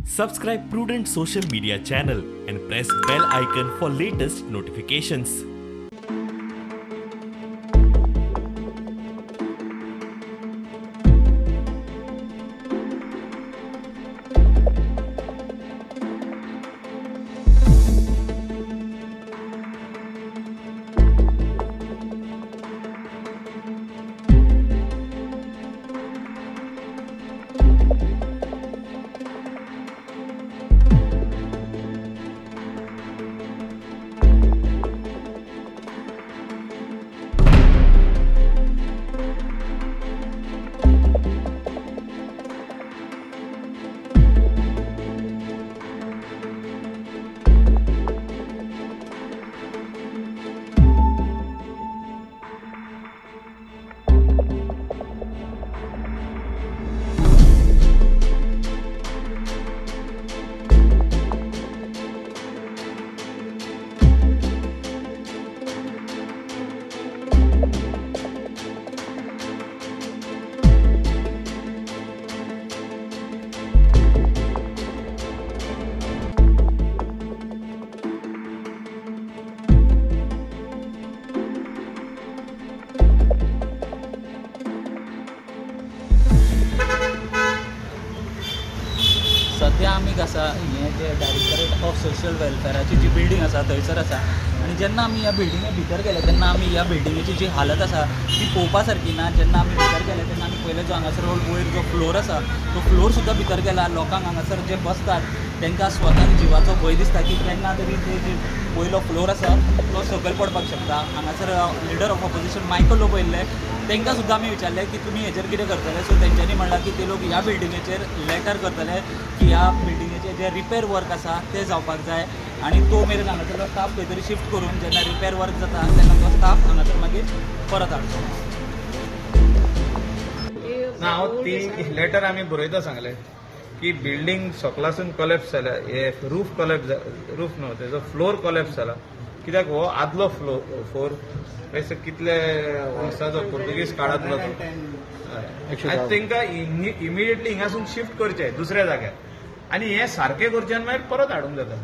Subscribe Prudent Social Media channel and press bell icon for latest notifications. सध्या आमी आसा हें जे डायरेक्टरेट ऑफ सोशल वेलफेराची जी बिल्डींग आसा थंयसर आसा आनी जेन्ना आमी ह्या बिल्डिंगे भितर गेले तेन्ना आमी ह्या बिल्डिंगेची जी हालत आसा ती पळोवपा सारकी ना. जेन्ना आमी भितर गेले तेन्ना आमी पयले जो हांगासर वयर जो फ्लोर आसा तो फ्लोर सुद्दां भितर गेला. लोकांक हांगासर जे बसतात तांकां स्वताक जिवाचो भंय दिसता की केन्ना तरी ते जे वयलो फ्लोर आसा तो सकयल पडपाक शकता. हांगासर leader of opposition Michael Lobo येयल्ले, तांकां सुद्दां आमी विचारलें की तुमी हेजेर कितें करतले. सो तेंच्यांनी म्हणलां की ते लोक ह्या बिल्डिंगेचेर लेटर करतले की ह्या बिल्डिंगेचें जें रिपेर वर्क आसा तें जावपाक जाय आनी तो मेरेन हांगासरलो स्टाफ खंय तरी शिफ्ट करून जेन्ना रिपेर वर्क जाता तेन्ना तो स्टाफ हांगासर मागीर परत हाडचो. ना, हांव ती लेटर आमी बरयता सांगलें की बिल्डींग सकलासून कॉलेप्स जाल्या, हे रूफ कॉलेप्स, रूफ न्हू तेजो फ्लोर कॉलेप्स जाला. कित्याक हो आदलो फ्लोर कितले वर्साचो पोर्तुगीज काळांतलो तो, तांकां इमिडिएटली हिंगासून शिफ्ट करचें दुसऱ्या जाग्यार आनी हें सारकें करचें आनी मागीर परत हाडूंक जाता.